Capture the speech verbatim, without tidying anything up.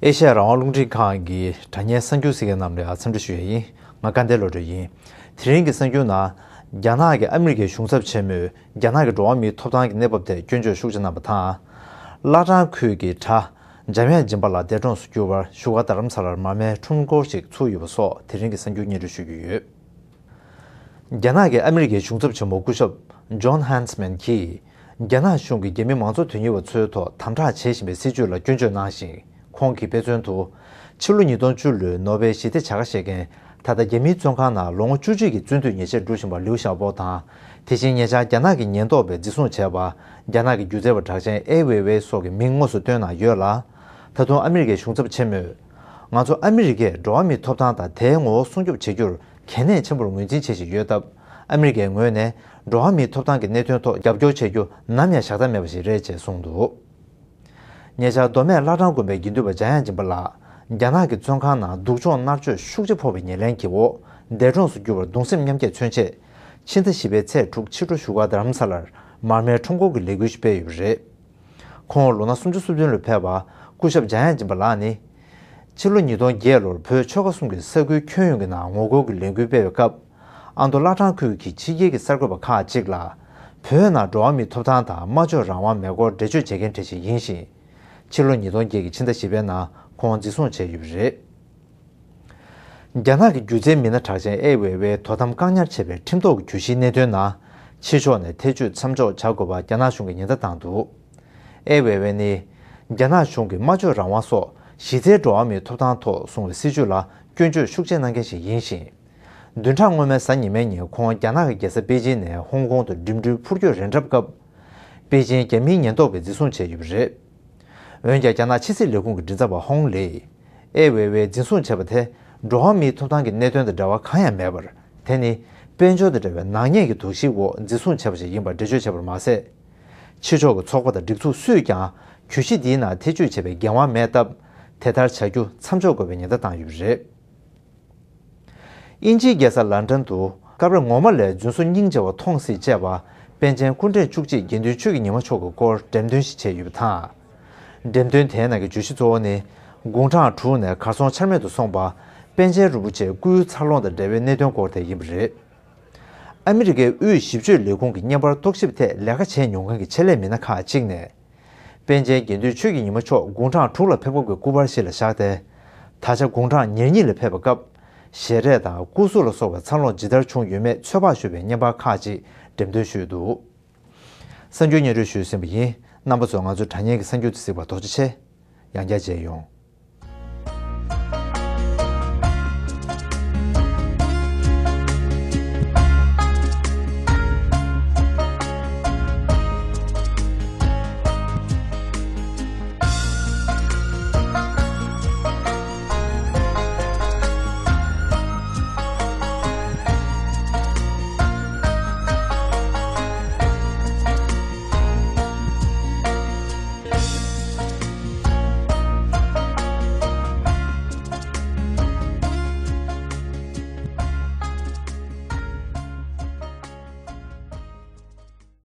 ཨེ་ཤ་ཡ་རང་དབང་རླུང་འཕྲིན་ཁང་གི་དྲ་བརྙན་གསར་འགྱུར་གཟིགས་མཁན་རྣམས་ལ་འཚམས་འདྲི་ཞུ་ཡས་ཡིན། ང་དགའ་ལྡན་བློ་གྲོས་ཡིན། དེ་རིང་གི་གསར་འགྱུར་ནང་། རྒྱ་ནག་གིས་ཨ་མི་རི་ཀའི་གཞུང་ཚབ་ཆེན་མོས་རྒྱ་ནག་གི་འགྲོ་བ་མིའི་ཐོབ་ཐང་གི་གནས་བབ་ཐད་སྐྱོན་བརྗོད་ཤུགས་ཆེ་གནང་བ་དང་། བླ་བྲང་ཁུལ་གྱི་གྲྭ་འཇམ་དབྱངས་སྦྱིན་པ་ལགས་འདས་གྲོངས་སུ་གྱུར་བར་བཞུགས་སྒར་རྡ་རམ་ས་ལར་མར་མེའི་ཁྲོམ་སྐོར་ཞིག་ཚུགས་ཡོད་པ་སོགས་དེ་རིང་གི་གསར་འགྱུར་སྙན་སྒྲོན་ཞུ་གི་ཡོད། རྒྱ་ནག་གི་ཨ་མི་རི་ཀའི་གཞུང་ཚབ་ཆེན་མོ་སྐུ་ཞབས་ཇོན་ཧན་སི་མན་གྱིས། རྒྱ་ནག་གཞུང་གིས་རྒྱ་མི་མང་གཙོ་དོན་གཉེར་བ་ཚོའི་ཐོག་དམ་དྲག་བྱེད་བཞིན་པའི་སྲིད་བྱུས་ལ་སྐྱོན་བརྗོད་གནང་ཞིང་། ཁོང་གིས་དཔེ་མཚོན་དུ། ཕྱི་ལོ་ཉིས་སྟོང་བཅུ་ལོའི་ནོ་བེལ་ཞི་བདེ་བྱ་དགའ་བཞེས་མཁན་ད་ལྟ་རྒྱ་མིའི་བཙོན་ཁང་ནང་ལོ་ངོ་བཅུ་གཅིག་གི་བཙོན་འཐུས་ཉེས་ཆད་འགྲུབ་བཞིན་པ་ལིའུ་ཞའོ་པོ་དང་། དེ་བཞིན་ཉེ་ཆར་རྒྱ་ནག་གི་ཉེན་རྟོག་པས་འཛིན་བཟུང་བྱས་པ། རྒྱ་ནག་གི་སྒྱུ་རྩལ་བ་གྲགས་ཅན་ཨའེ་ཝེ་ཝེ་སོགས་ཀྱི་མིང་དངོས་སུ་བཏོན་གནང་ཡོད་ལ། ད་དུང་ཨ་མི་རི་ཀའི་གཞུང་ཚབ་ཆེན་མོས། ང་ཚོ་ཨ་མི་རི་ཀས་འགྲོ་བ་མིའི་ཐོབ་ཐང་དང་དེའི་ངོ་བོ་སྲུང་སྐྱོབ་བྱེད་རྒྱུར་གལ་གནད་ཆེན་པོར་ངོས་འཛིན་བྱེད་བཞིན་ཡོད་སྟབས། ཨ་མི་རི་ཀའི་ངོས་ནས་འགྲོ་བ་མིའི་ཐོབ་ཐང་གི་གནད་དོན་ཐོག་རྒྱབ་སྐྱོར་བྱེད་རྒྱུ་ནམ་ཡང་བཞག་ཐབས་མེད་པ་ཞིག་རེད་ཅེས་གསུངས་འདུག་ཉེ་ཆར་མདོ་སྨད་བླ་བྲང་དགོན་པའི་དགེ་འདུན་པ་འཇམ་དབྱངས་སྦྱིན་པ་ལགས། རྒྱ་ནག་གི་བཙོན་ཁང་ནང་སྡུག་སྦྱོང་མནར་གཅོད་ཤུགས་ཆེ་ཕོག་པའི་ཉེར་ལེན་གྱི་འོག་འདས་གྲོངས་སུ་གྱུར་བར་གདུང་སེམས་མཉམ་སྐྱེད་མཚོན་ཆེད། ཕྱི་ཟླ་བཞི་པའི་ཚེས་དྲུག་ཕྱི་དྲོ་བཞུགས་སྒར་རྡ་རམ་ས་ལར་མར་མེའི་ཁྲོམ་སྐོར་གྱི་ལས་འགུལ་ཞིག་སྤེལ་ཡོད་པ་རེད། ཁོང་ལོ་ན་སུམ་ཅུ་སོ་བདུན་ལ་ཕེབས་པ་སྐུ་ཞབས་འཇམ་དབྱངས་སྦྱིན་པ་ལགས་ནི། ཕྱི་ལོ་ཉིས་སྟོང་བརྒྱད་ལོར་བོད་ཆོལ་ཁ་གསུམ་གྱི་ས་ཁུལ་ཁྱོན་ཡོངས་ཀྱི་ནང་ངོ་རྒོལ་གྱི་ལས་འགུལ་སྤེལ་བའི་སྐབས། ཨ་མདོ་བླ་བྲང་ཁུལ་གྱི་ཕྱི་རྒྱལ་གྱི་གསར་འགོད་པ་ཁག་ཅིག་ལ། བོད་ནང་འགྲོ་བ་མིའི་ཐོབ་ཐང་དང་སྨྲ་བརྗོད་རང་དབང་མེད་སྐོར་འགྲེལ་བརྗོད་བྱེད་མཁན་གྲས་ཤིག་ཡིན་ཞིང་། ཕྱི་ལོ་ཉིས་སྟོང་བརྒྱད་ཀྱི་ཕྱི་ཟླ་བཞི་པའི་ནང་ཁོང་འཛིན་བཟུང་བྱས་ཡོད་པ་རེད། རྒྱ་ནག་གི་སྒྱུ་རྩལ་མི་སྣ་གྲགས་ཅན་ཨའེ་ཝེ་ཝེ་དོ་དམ་བཀག་ཉར་བྱས་པའི་ཁྲིམས་ཐོག་གི་གྱོད་གཞིའི་གནད་དོན་ནང་། ཕྱི་ཕྱོགས་ནས་ཐེ་བྱུས་མཚམས་འཇོག་བྱ་དགོས་པ་རྒྱ་ནག་གཞུང་གིས་ཉེན་བརྡ་བཏང་འདུག་ཨའེ་ཝེ་ཝེ་ནི། རྒྱ་ནག་གཞུང་གིས་སྨྲ་བརྗོད་རང་དབང་སོགས་གཞི་རྩའི་འགྲོ་བ་མིའི་ཐོབ་ཐང་ཐོག་བཟུང་བའི་སྲིད་བྱུས་ལ་སྐྱོན་བརྗོད་ཤུགས་ཆེ་གནང་མཁན་ཞིག་ཡིན་ཞིང་། བདུན་ཕྲག་སྔོན་མའི་གཟའ་ཉི་མའི་ཉིན་ཁོང་རྒྱ་ནག་གི་རྒྱལ་ས་པེ་ཅིན་ནས་ཧོང་ཀོང་དུ་འགྲིམ་འགྲུལ་འཕུར་སྐྱོད་རན་གྲབས་སྐབས། པེ་ཅིན་རྒྱ་མིའི་ཉེན་རྟོག་པས་འཛིན་བཟུང་བྱས་ཡོད་པ་རེད། འོན་ཀྱང་རྒྱ་ནག་ཕྱི་སྲིད་ལས་ཁུངས་ཀྱི་མགྲིན་ཚབ་པ་ཧོང་ལེས། ཨའེ་ཝེ་ཝེ་འཛིན་བཟུང་བྱས་པ་དེ་འགྲོ་བ་མིའི་ཐོབ་ཐང་གི་གནད་དོན་དང་འབྲེལ་བ་གང་ཡང་མེད་པར། དེ་ནི་དཔལ་འབྱོར་དང་འབྲེལ་བའི་ནག་ཉེས་ཀྱི་དོགས་གཞིའི་འོག་འཛིན་བཟུང་བྱས་པ་ཞིག་ཡིན་པར་འགྲེལ་བརྗོད་བྱས་པར་མ་ཟད། ཕྱི་ཕྱོགས་ཀྱི་ཚོགས་པ་དང་སྒྲིག་འཛུགས་སུས་ཀྱང་གྱོད་གཞི་འདིའི་ནང་ཐེ་བྱུས་བྱས་པའི་འགན་དབང་མེད་སྟབས། དེ་ལྟར་བྱ་རྒྱུ་མཚམས་འཇོག་དགོས་པའི་ཉེན་བརྡ་བཏང་ཡོད་པ་རེད། དབྱིན་ཇིའི་རྒྱལ་ས་ལན་ཀྲན་དུ་སྐབས་རེ་ངོ་མ་ལས་རྫུན་བཟོ་སྙིང་རྗེ་བ་མཐོང་སྲིད་ཅེས་པ། པཎ་ཆེན་སྐུ་ཕྲེང་བཅུ་གཅིག་དགེ་འདུན་ཆོས་ཀྱི་ཉི་མ་མཆོག་གི་སྐོར་འགྲེམས་སྟོན་ཞིག་བྱས་ཡོད་པ་དང་། འགྲེམས་སྟོན་དེའི་ནང་གི་བརྗོད་གཞི་གཙོ་བོ་ནི། དགུང་གྲངས་དྲུག་ནས་གར་སོང་ཆ་མེད་དུ་སོང་པ། པཎ་ཆེན་རིན་པོ་ཆེའི་སྐུའི་འཚར་ལོངས་དང་འབྲེལ་བའི་གནད་དོན་སྐོར་དེ་ཡིན་པ་རེད། ཨ་མི་རི་ཀའི་དབུས་ཞིབ་དཔྱོད་ལས་ཁུངས་ཀྱི་བརྙན་པར་རྟོག་ཞིབ་ཐད་ལས་ཀ་བྱས་མྱོང་མཁན་གྱི་ཆེད་ལས་མི་སྣ་ཁག་ཅིག་ནས། པཎ་ཆེན་དགེ་འདུན་ཆོས་ཀྱི་ཉི་མ་མཆོག་དགུང་གྲངས་དྲུག་ལ་ཕེབས་སྐབས་ཀྱི་སྐུ་པར་ཞིག་ལ་བཞག་སྟེ། ད་ཆ་དགུང་གྲངས་ཉེར་གཉིས་ལ་ཕེབས་པའི་སྐབས། ཞལ་རས་དང་སྐུ་གཟུགས་ལ་སོགས་པའི་འཚར་ལོངས་ཇི་ལྟར་བྱུང་ཡོད་མེད་ཚོད་དཔག་ཞུ་བའི་བརྙན་པར་ཁག་ཅིག་འགྲེམས་སྟོན་ཞུས་འདུག་གསར་འགྱུར་སྙན་སྒྲོན་ཞུས་ཟིན་པ་ཡིན། རྣམ་པ་ཚོས་ང་ཚོའི་དྲ་བརྙན་གྱི་གསར་འགྱུར་དེ་གཟིགས་པར་ཐུགས་རྗེ་ཆེ། ཡང་བསྐྱར་མཇལ་ཡོང་།